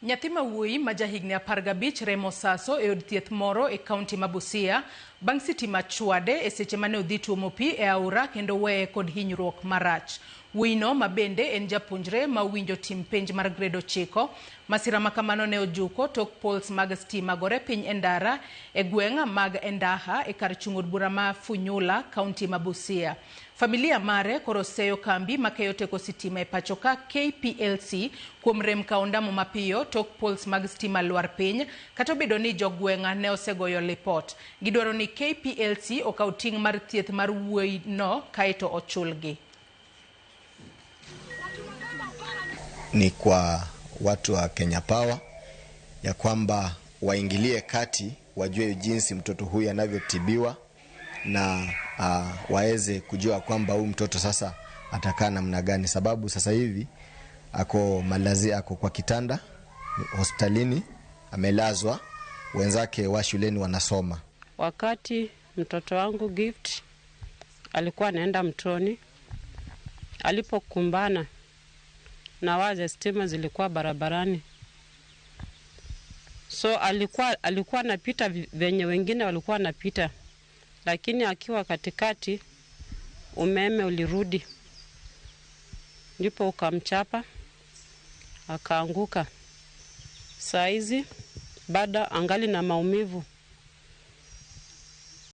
Nyathi ma wuoyi ma jahigni 15 remo saso e od thieth moro e kaunti ma Busia bang' sitima chwade e seche mane odhi tuomo pi e aora kendo weye kod hinyruok marach. Wuoyino ma bende en japuonjre ma owinjo tim penj mar grade 9, masira ma kamano ne ojuko tok poles mag stima gore piny e ndara e gweng' mag Endaha e kar chung' od bura ma Funyula, kaunti ma Busia. Familia mare koro seyo kambi makeyo teko sitima e pachoka KPLC kuom rem kawo ondamo mapiyo tok poles mag stima lwar piny kata obedo ni jogweng' ne osegoyo lipot. Gidwaro ni KPLC okaw ting' mar thieth mar wuoyino kaeto ochulgi. Ni kwa watu wa Kenya Power ya kwamba waingilie kati, wajue jinsi mtoto huyu anavyotibiwa na waweze kujua kwamba huyu mtoto sasa atakaa namna gani, sababu sasa hivi ako malazi, ako kwa kitanda hospitalini, amelazwa, wenzake wa shuleni wanasoma. Wakati mtoto wangu Gift alikuwa anaenda mtoni, alipokumbana na waya za stima zilikuwa barabarani, so alikuwa anapita venye wengine walikuwa wanapita, lakini akiwa katikati umeme ulirudi, ndipo ukamchapa akaanguka. Saa hizi bado angali na maumivu.